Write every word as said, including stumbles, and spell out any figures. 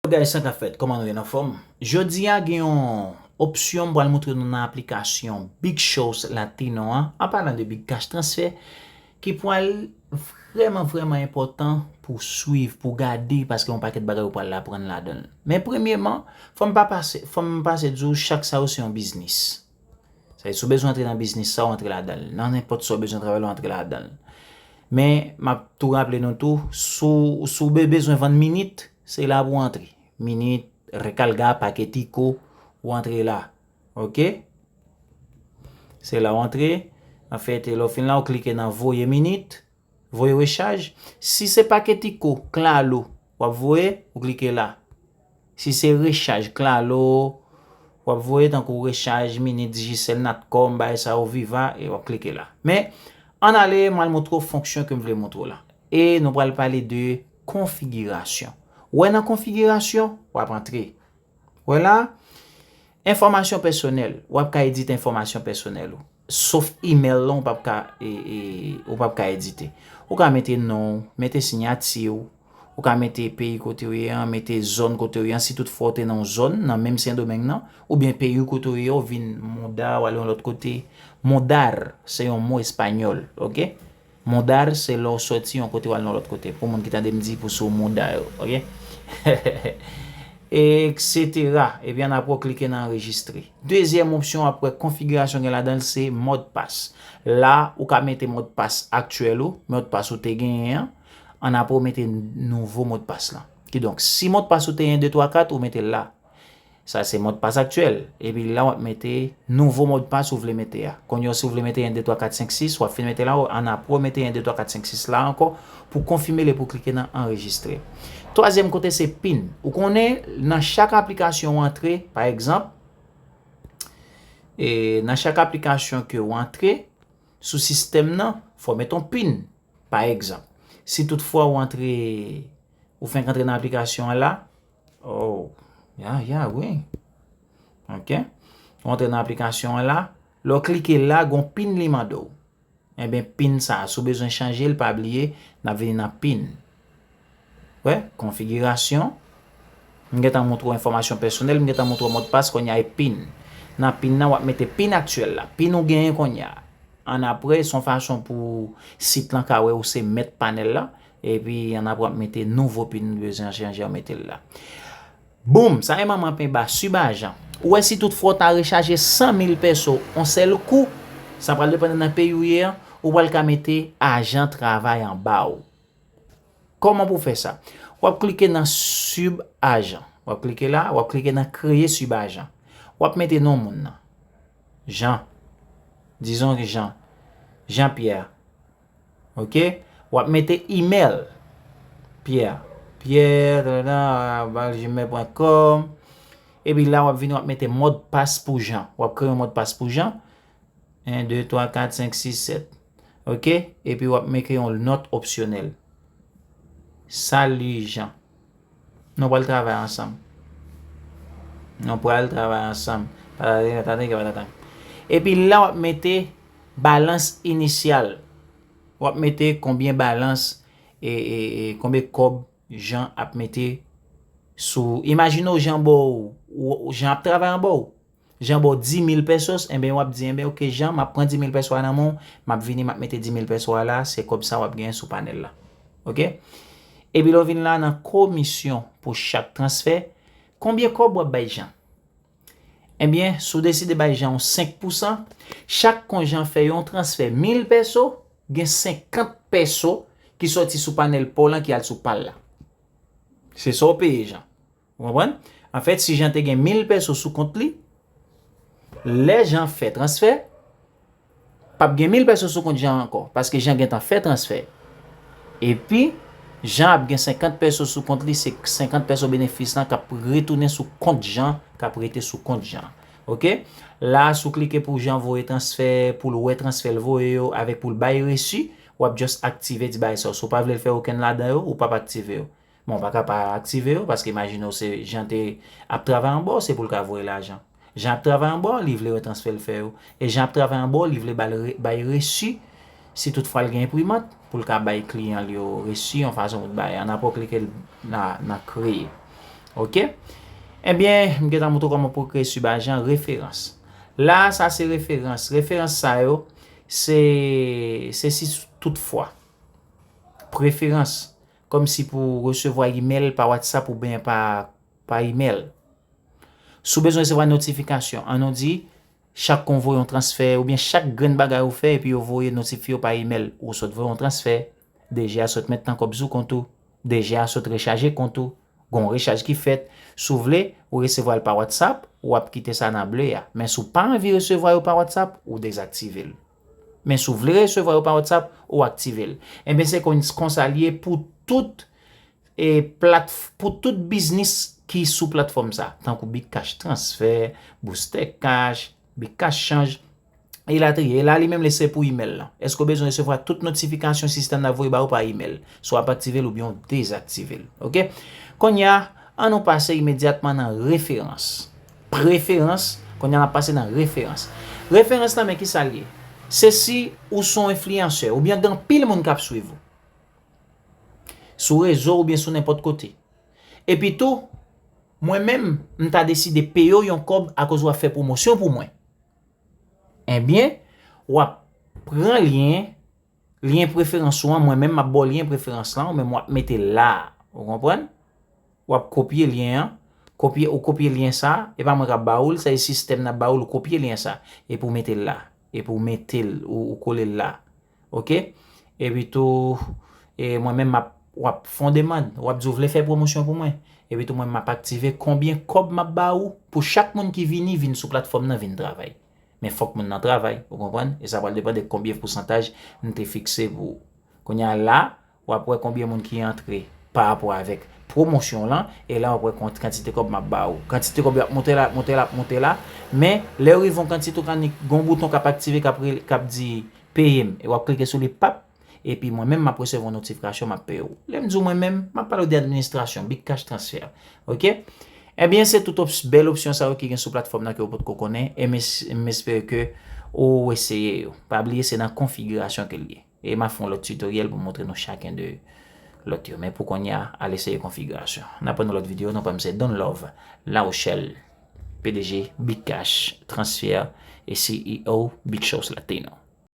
Guys, sa k ap fèt? Kòman nou ye, nan fòm? Jodi a gen yon opsyon m pral montre nou nan aplikasyon Big Shows Latino an, an palan de Big Cash Transfer, ki pral vrèman, vrèman enpòtan pou swiv, pou gade, paske yon pakèt bagay ou pral aprann ladan l. Men premyeman, fò m pa pase, fò m pase di w chak sa yo se yon biznis. Sa vle di, si w bezwen antre nan biznis sa, w antre ladan l. Nan nenpòt sa w bezwen travay la, w antre ladan l. Men, m ap tou raple nou tou, si w, si w be-, bezwen vann minit, se la pou w antre. Minit, rekalga, paketico, w antre la. Oke? Se la w antre. Anfèt, lè w fin la, w klike nan voye minit, voye rechaj. Si se paketico, klalo, w ap voye, ou klike la. Si se rechaj, klalo, w ap voye tankou rechaj, minit, Digicel, Natcom, bagay sa yo, Viva, e w ap klike la. Men, ann ale, m al montre w fonksyon ke m vle montre w la. E nou pral pale de konfigirasyon. Ou wè nan konfigirasyon, w ap antre. Wè la, enfòmasyon pèsonèl. W ap ka edite enfòmasyon pèsonèl ou. Sof imèl lan, ou p ap ka, e, e, ou p ap ka edite. Ou ka mete non w, mete siyati w, ou ka mete peyi kote w ye an, mete zòn kote w ye an, si toutfwa w te nan yon zòn, nan menm Sendomeng nan, oubyen peyi kote w ye, w vin Mudar, w al yon lòt kote. Mudar, se yon mo espanyòl, oke? Mudar, se lè w sòti yon kote w al nan lòt kote. Pou moun ki tande m di pou sou mudar, oke? Etsetera. Ebyen, ann apre w klike nan anrejistre. Dezyèm opsyon apre konfigirasyon gen ladan l, se modpas. La, ou ka mete modpas aktyèl ou, modpas ou te genyen an. Ann apre w mete nouvo modpas lan. Kidonk, si modpas ou te en, de, twa, kat, ou mete l la. Sa se modpas aktyèl. Epi la, w ap mete nouvo modpas ou vle mete a. Kounye a, si w vle mete en, de, twa, kat, senk, sis, w ap fin mete la, ann apre w mete en, de, twa, kat, senk, sis la ankò pou konfime l epi w klike nan anrejistre. Twazyèm kote se pin. Ou konnen, nan chak aplikasyon w antre, pa egzanp, e, nan chak aplikasyon ke w antre sou sistèm nan, fò w mete yon pin. Pa egzanp, si toutfwa w antre, ou fenk antre nan aplikasyon an la, oh, ya, ya, wi. Oke. Ou antre nan aplikasyon an la, lè w klike la, gon pin li mande w. Enben, pin sa a, si w bezwen chanje l, pa bliye, n ap vini nan pin. Wè, konfigirasyon. M gentan montre w enfòmasyon pèsonèl, m gentan montre w modpas, kounye a e pin. Nan pin nan, w ap mete pin aktyèl la. Pin ou genyen kounye a. Ann apre, se yon fason pou sit lan ka wè ou se mèt panèl la. Epi, ann apre, w ap mete nouvo pin ou bezwen chanje, w mete l la. Boum! Sa e manman penba, sib ajan. Ou wè, si toutfwa w ta rechaje san mil pèso yon sèl kou, sa pral depann nan peyi w ye an, ou pral ka mete ajan travay anba w. Kòman pou w fè sa? W ap klike nan sib ajan. W ap klike la, w ap klike nan kreye sib ajan. W ap mete non moun nan. Jean. Dizon Jean. Jean Pierre. Oke? W ap mete imèl. Pierre. Pierre, arobaz gmail pwen kòm. Epi la, w ap vini, w ap mete modpas pou Jean. W ap kreye yon modpas pou Jean. En, de, twa, kat, senk, sis, sèt. Oke? Epi w ap mete yon nòt opsyonèl. Salut Jean. Nou pral travay ansanm. Nou pral travay ansanm. Patati patata, patata. Epi la, w ap mete balans inisyal. W ap mete konbyen balans, e, e, e, konbyen kòb Jean ap mete sou. Imajine w Jean ba w, w, Jean ap travay anba w. Jean ba w dis mil pesos, enben w ap di, enben, oke, Jean, m ap pran dis mil peso a nan men w, m ap vini, m ap mete dis mil peso a la, se kòb sa w ap genyen sou panèl la. Oke? Epi lè w vin la nan komisyon pou chak transfè, konbyen kòb w ap bay Jean? Enben, si w deside bay Jean yon senk pousan, chak kon Jean fè yon transfè mil peso, gen senkant peso ki sòti sou panèl pa w lan ki al sou pa l la. Se sa w peye Jean. Ou konprann? Anfèt, si Jean te gen mil peso sou kont li, lè Jean fè transfè, p ap gen mil peso sou kont Jean ankò, paske Jean gentan fè transfè. Epi, Jean ap gen senkant peso sou kont li, se senkant peso benefis lan k ap retounen sou kont Jean, k ap rete sou kont Jean. Oke? La, si w klike pou Jean voye transfè, pou l wè transfè l voye yo, avèk pou l bay resi, w ap just aktive ti bagay sa yo. Si w pa vle l fè okenn ladan yo, ou p ap aktive yo. Bon, w pa ka pa aktive yo, paske imajine w se Jean te ap travay anba w, se pou l ka voye lajan. Jean ap travay anba w, li vle wè transfè l fè yo. E Jean ap travay anba w, li vle ba l re-, bay resi, si toutfwa l gen enprimant, pou l ka bay kliyan l yo resi, yon fason pou l bay. Ann apre w klike l nan, nan kreye. Ok? Ebyen, m gentan montre w kòman pou kreye sub ajan referans. La, sa se referans. Referans sa yo, se, se si toutfwa. Preferans, kòmsi pou resevwa imèl pa WhatsApp oubyen pa, pa imèl. Si w bezwen resevwa notifikasyon, an nou di, chak kon voye yon transfè, oubyen chak grenn bagay ou fè, epi yo voye notifye w pa imèl. Ou sot voye yon transfè, D G a sot met tan kòb sou kont ou, D G a sot rechaje kont ou, gon rechaj ki fèt. Si w vle, ou resevwa l pa WhatsApp, w ap kite sa nan ble a. Men si w pa anvi resevwa yo pa WhatsApp, ou dezaktive l. Men si w vle resevwa yo pa WhatsApp, ou aktive l. Ebyen, se kon, konsa l ye pou tout, e, plat, pou tout biznis ki sou platfòm sa, tankou Big Cash Transfer, Booster Cash, Big Cash Change, elatriye. E la, li menm, li se pou imèl lan. Èske w bezwen resevwa tout notifikasyon sistèm nan voye ba ou pa imèl? Swa w ap aktive l oubyen w dezaktive l. Ok? Kounye a, an nou pase imedyatman nan referans. Preferans, kounye a n ap pase nan referans. Referans lan, men ki sa l ye? Se si ou se yon enfliyansè oubyen gen anpil moun k ap swiv ou sou rezo oubyen sou nenpòt kote. Epi tou, mwen menm, m ta deside peye w yon kòb akoz w ap fè pwomosyon pou mwen. Ebyen, w ap pran lyen, lyen preferans ou an, mwen menm m ap ba w lyen preferans lan, ou menm w ap mete l la. Ou konprann? W ap kopye lyen an, kopye, ou kopye lyen sa, e pa mwen k ap ba ou l, sa e sistèm nan ap ba ou l, ou kopye lyen sa, epi w mete l la, epi w mete l, ou, ou kole l la. Ok? Epi tou, e mwen menm m ap, w ap fè yon demann, w ap di w vle fè pwomosyon pou mwen. Epi tou mwen m ap aktive konbyen kòb m ap ba ou pou chak moun ki vini, vin sou platfòm nan, vin travay. Men fòk moun nan travay, ou konprann? E sa pral depann de konbyen pousantaj m te fikse pou ou. Kounye a la, w ap wè konbyen moun ki antre pa rapò avèk pwomosyon lan, e la w ap wè kont-, kantite kòb m ap ba ou. Kantite kòb yo ap monte la, ap monte la, ap monte la, men lè yo rive yon kantite, ou ka ni gon bouton k ap aktive, k ap rele, k ap di peye m, e w ap klike sou li, pap, epi mwen menm m ap resevwa yon notifikasyon, m ap peye w. Lè m di w mwen menm, m ap pale w de administrasyon, Big Cash Transfer. Ok? Ebyen, se tout ops-, bèl opsyon sa yo ki gen sou platfòm nan ke w potko konnen, e m es-, m espere ke ou eseye yo. Pa bliye, se nan konfigirasyon ke l ye. E m a fè yon lòt tutoriel pou montre nou chaken de lòt yo. Men pou kounye a, al eseye konfigirasyon. N a pran yon lòt videyo, non pa m se Don Love La Rochelle, P D G Big Cash Transfer e C E O Big Shows Latino.